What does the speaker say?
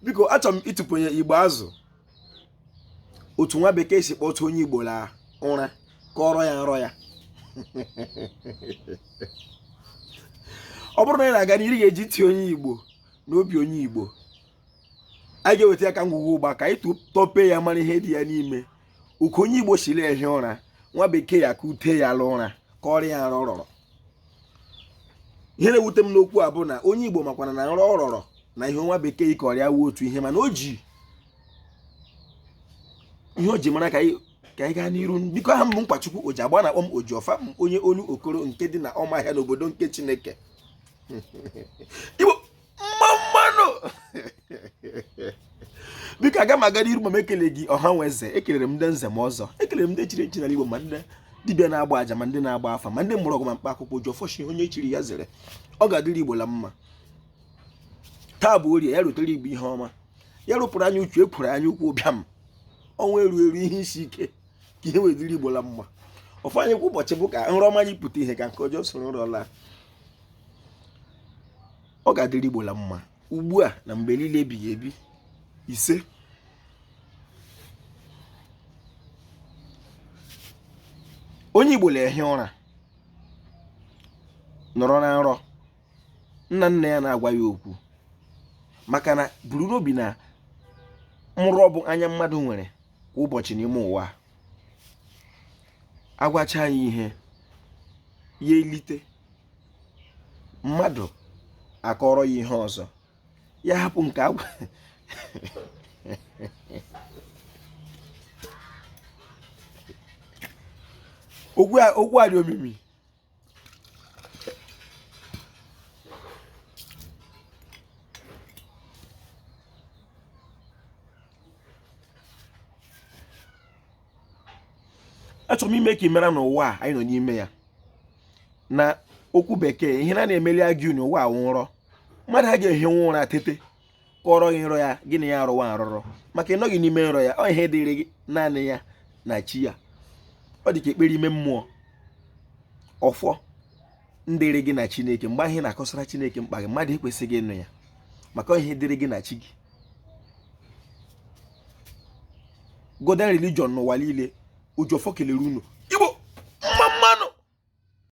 Biko, achọrọ m ịtụpụnye Igbo azụ otu nwa bekee si kpọta onye Igbo la ụra, kọrọ ya nrọ ya. Ọ bụrụ na ị na-aga n'iru, ga-eji ntị onye Igbo na obi onye Igbo, anyị ga-eweta ya ka ngwugwu ụgba ka anyị tọpee ya, mara ihe dị ya n'ime. Oku onye Igbo siri ehi ụra, nwa bekee ya ka ute ya la ụra, kọrọ ya nrọ ọ rọrọ. Ihe na-ewute m n'okwu a bụ na onye Igbo makwana na nrọ ọ rọrọ na ihe nwa bekee kọrọ ya wụ otu ihe, mana o ji ihe o ji mara. Ka anyị gaa n'iru, biko. Aha m bụ Nkwachukwu Oji Agba, na-akpọ m Ojiọfa m, onye Olokoro nke dị na Ọmahịa n'obodo nke Chineke. Igbo, mma mma nụ. Biko, aga m aga n'iru ma m ekeleghị ọha nwe eze. Ekelere m ndị nze ma ọzọ, ekelere m ndị chiri echi n'ala Igbo, ma ndị dibịa na-agba aja, ma ndị na-agba afa, ma ndị mgbọrọgwụ, ma mkpa akwụkwọ. Ojiọfọ shi onye chiri ya zere. Ọ ga-adịrị Igbo la mma. Taa bụ Orie, ya rutere Igbo ihe ọma, ya rụpụrụ anya uchu, ekwuru anya ukwu, ụbịam, ọnwa eru eru, ihe isi ike, ka ihe wee dịrị Igbo la mma. Ọfọ anyị kwa ụbọchị bụ ka nrọ ọma anyị pụta ihe, ka nke ọjọọ soro nrọ laa. Ọ ga-adịrị Igbo la mma ugbu a na mgbe niile ebighị ebi. Ise. Onye Igbo na-ehi ụra, nọrọ na nrọ, nna nna ya na-agwa ya okwu, maka na buru n'obi na nrọ bụ anya mmadụ nwere kwa ụbọchị n'ime ụwa. Agwacha ya ihe, ya elite, mmadụ akọrọ ya ihe ọzọ, ya hapụ nke agwa. Okwu a dị omimi. Achọrọ m ime ka ị mara n'ụwa a anyị nọ n'ime ya, na okwu bekee, ihe na na-emeli argue n'ụwa a wụ nrọ. Mmadụ a ga-ehinwu ụra tete kọrọ gị nrọ ya, gị na ya arụwa arụrụ, maka ị nọghị n'ime nrọ ya. Ọ ihe dịrị gị naanị ya na chi ya. Ọ dị ka ekpere ime mmụọ, ọfọ ndịrị gị na Chineke. Mgbe ahụ ị na-akọsara Chineke mkpa gị, mmadụ ekwesịghị ịnụ ya, maka ihe dịrị gị na chi gị. Golden religion n'ụwa niile, Ojiọfọ kelere unu.